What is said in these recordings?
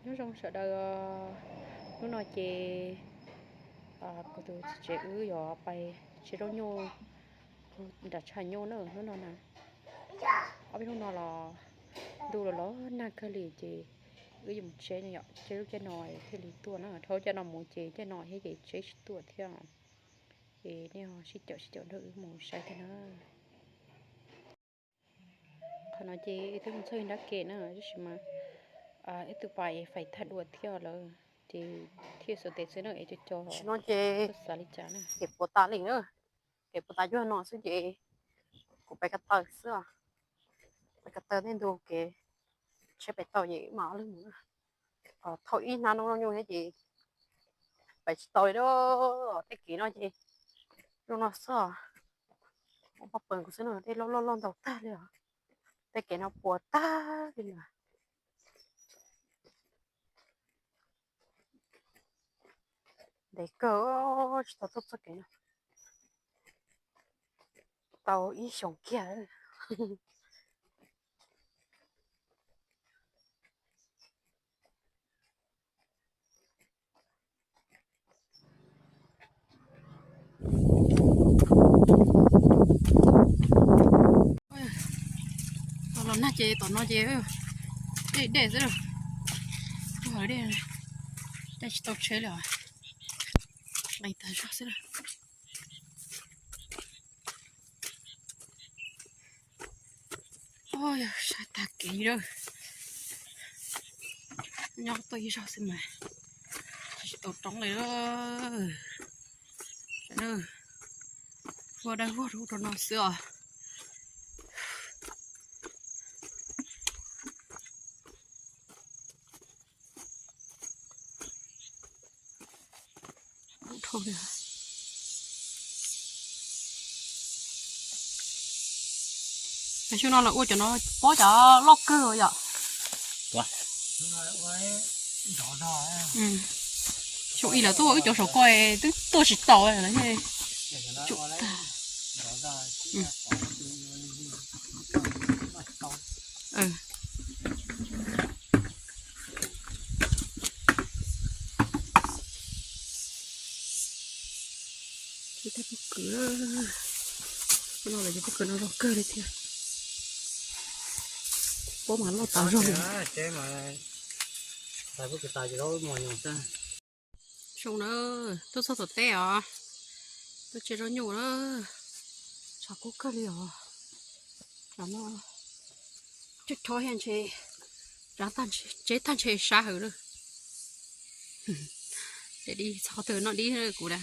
Nyob zoo sawv daws, hnub no ces kuv tus txiv tsev wb yuav pais tsev zaub nyuj nram tshav nyuj na hnub no na. Ob peb hnub no los ntuj los los nag kawg li ces wb yuav mus tsev no yom, tsev lub caij no thiaj li tuaj na, dhau caij no mus ces caij no thiab ces tsev tsis tuaj thiab. Es nej sib caum sib caum nrog wb mus saib thiab na. Qhov no ces wb twb mus txog nrab ke na, tab sis mas ib tug pais faim tag dua thiab lawm, ces thiaj xuas tes xwb na es co co no ces xav li cas na. Kev puas tas li na, kev puas tas cuag no xwb ces kuv pais ko taw xwb os. Pais ko taw tej ntu kev tsheb pem tau ces wb mam li mus na. Thauj ib hnab noob zaub nyuj thiab ces pais tsis tau li lauj. Tej kev no ces zoo no xwb os. Ua poj pees kuv xwb no dej loj loj loj ntau tag li os. Tej kev no puas tag li na. Ntev kawg, tsis tau tuaj txoj kev no tau ib xyoos kiag. Los nag ces tom no ces dej dej xwb. Dej tsis tau tsheb li, nqis tas zog xwb. Yog sab tag kev lawm, nyob tuaj ib zaug xwb mas tsis tau roob li. Vag dag vog rau no xwb os. Xyoo no lawv ua cov no pob cov loj kawg yom. Xyoo ib lawv tuaj ua wb cov saum ko twb tuaj tsis tau lawm. Tej pob kws no, cov pob kws no zoo kawg li thiab. Pob mas loj tas zog li. Zoo na, tuaj txog tom teb os, tuaj tsev zaub nyuj na, tshav kub kawg li os. Tsam no teb rhob thiab ntshe, tseb tag ntshe sab heev lawm. Ces dib txhob tawg noj dib kuv na.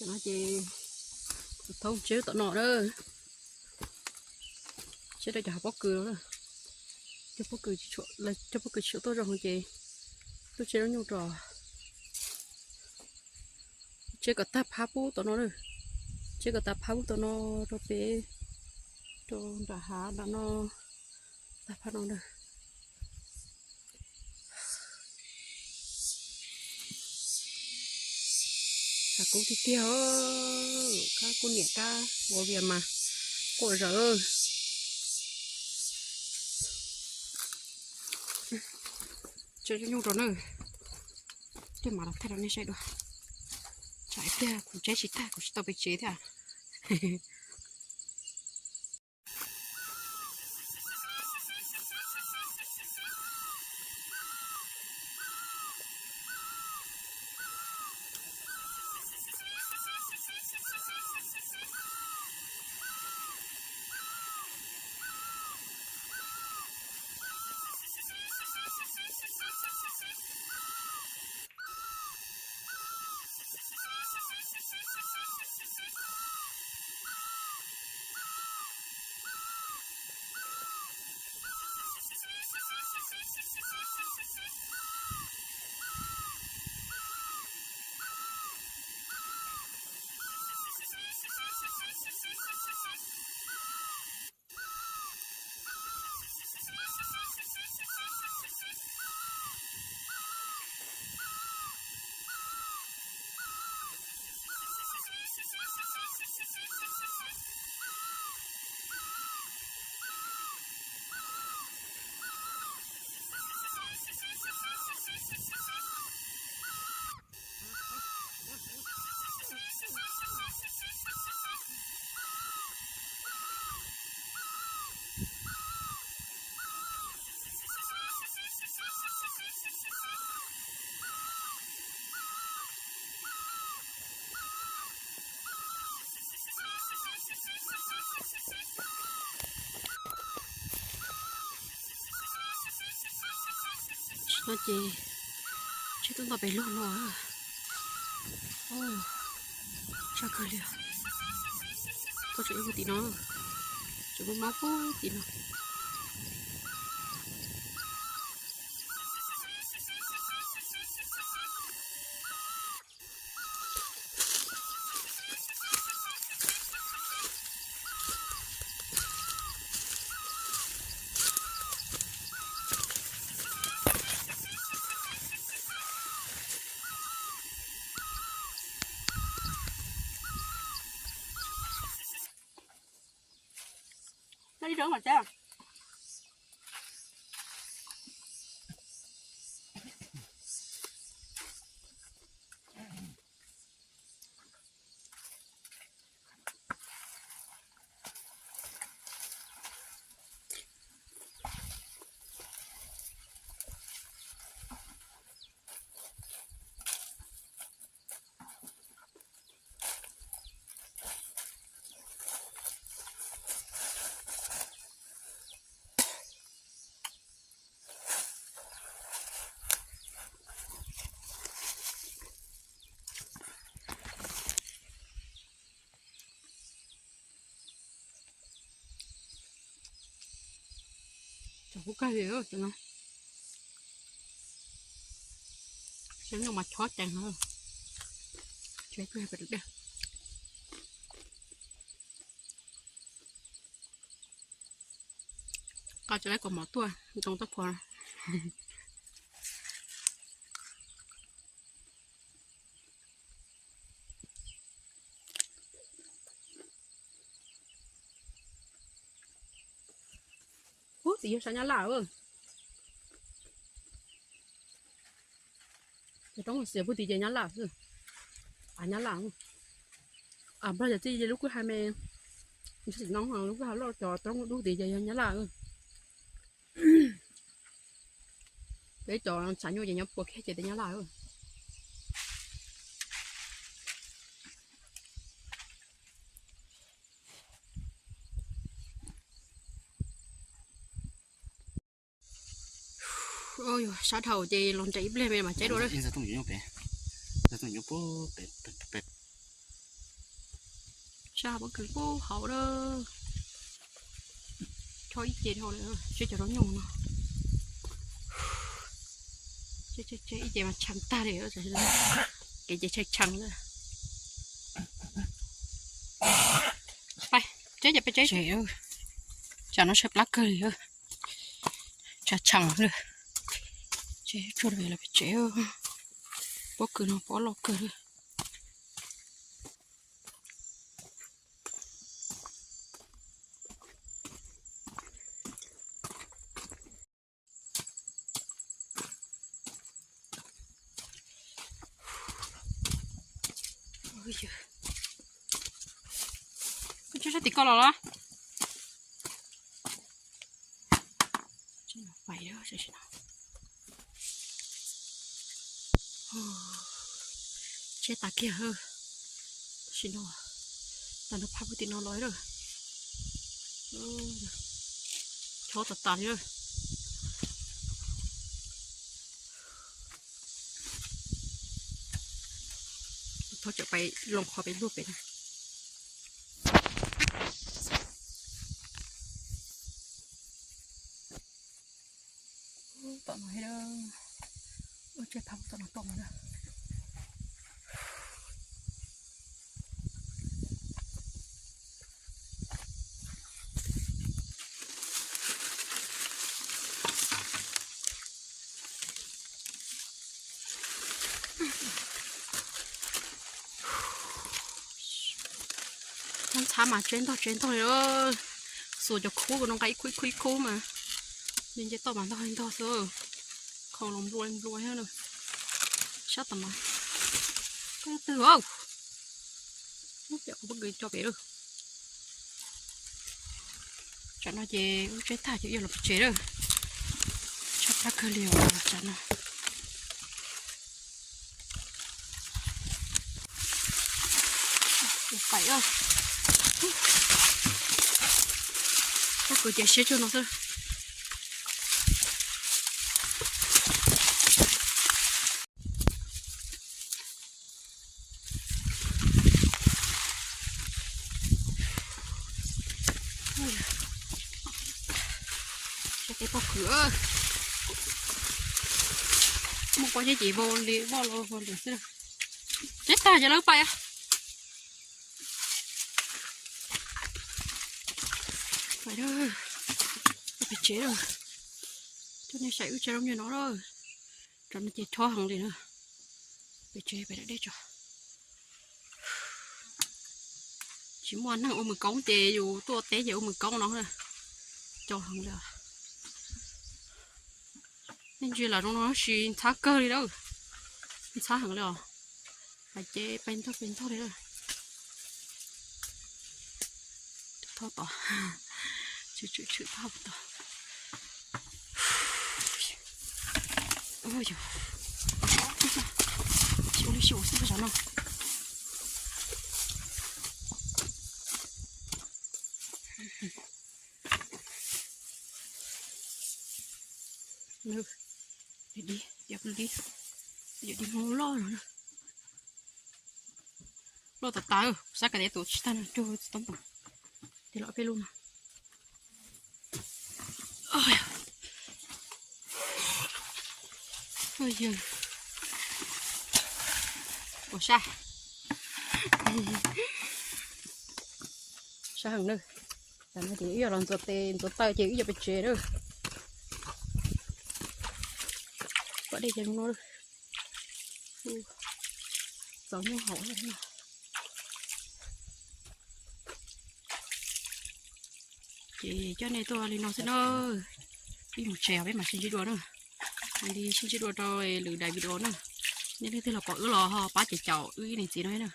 Tam no ces thoob tsev tom no na, tsev rau cov hav pob kws, cov pob kws tsis tshua tuaj zoo ces tuaj tsev zaub nyuj rau, tsev kom tag phab pub tom no na, tsev kom tag phab pub tom no rau pem, rau nram hav nram no tag phab no na. Tshav kub tiag tiag, kab kuj niam kab ua vias mas quaj zawv. Tsev zaub nyuj rau na, tej mam los thaij rau nej saib dua. Tsam tiag kuv tsev tsis tag kuv tsis tau pem tsev thiab. No ces tsheb tuaj nto pem luag no. Tsaj kawg li. Koj tseem ib puag tim no, tseem muaj mab puag tim no. Txaus kub kawg li no. Xyov nyuj mas chob ceev no. Tsev kuj yog pem dej. Qab tsev lawv kaus mom tuaj ntoo toj phom. Ub, tim yog sab Nyab Laj. Cov roob xiav pug tim ces Nyab Laj xwb. Av Nyab Laj. Av Nplog cov txij lub kwj ha me, txij no lub kwj ha loj cov roob dub tid ces yog Nyab Laj. Peb cov tshav nyuj ces nyob puas kiag ces tias Nyab Laj. Sab dhau ces los nres ib pliag me mas tseb dua lawm. Sab pob kws pub hauv lawm. Chob ib ce dhau lawm, tseb cov roob nyuj no. Tseb ib ce mas tshee tag li, kev ces tshee tshee lawm. Pais, tseb ces pais tseb. Tsam no tshaib plab kawg li, tshaib tshee lawm. Tseb tsuag li los pais tseb, pob kws no pob loj kawg li. Koj tseb sab tim ko los los? Pais, tseb tas kiag. Tam sim no, tam no phab pug tim no los lawm. Chob tas tas li lawm. Thov tseem pais loo qhov pem luaj pem na. Tom no, ua tseb phab tom no tom no na. Ntxhab mas tseb ntog tseb ntog li. Xuas cov khub no nqa ib khub ib khub ib khub mas. Nce toj mas ntog li ntog xwb. Khau los nplua nplua thiab. Sab tom mas. Koj twg os? Ub, kuv pob kws tso pem lawm. Tsam no ces ua tseb tag ces yuav los pem tsev lawm. Tshaib plab kawg li os tsam no. Pais, pob kws ces siab tsuag no xwb. Tej pob kws, muaj pob zeb ces vau li voj los vau li xwb. Teb tag ces lawv pais. Pais, pem tsev lawm. Coj nej saib wb tsev zoo li no lawm. Tam no ces chob heev li na. Pem tsev pem deb tso. Tsis muaj neeg ua mws koob ces yus tuaj teb ces ua mws koob no na. Co heev li. Nej ntsia lam zoo no tab sis ntxhab kawg li lawm. Ntxhab heev li os. Hais ces pes ntog pes ntog li lawm. Tho tod, tshwm tshwm tshwm tod. Tsis ua li xyuas xwb peb sav no. Dib, dib, dib hmoob loj no. Loj tas tas, xav kom tias tus tsis tag no rau tsis tau npaum. Tig los peb lub no. Yawg, ua sab, sab heev na. Tam no ces wb yuav los ntxuav tes ntxuav taw ces wb yuav pem tsev na. Pom dej ces no, txaus nyuj haus. Ces coj nej tuaj li no xwb na. Wb mus tsev os, peb mam sib ntsib dua na. Mam li sib ntsib dua rau lwm daim video na. Nej leej twg los pom wb los ho pab caum caum wb ib niam txiv no na.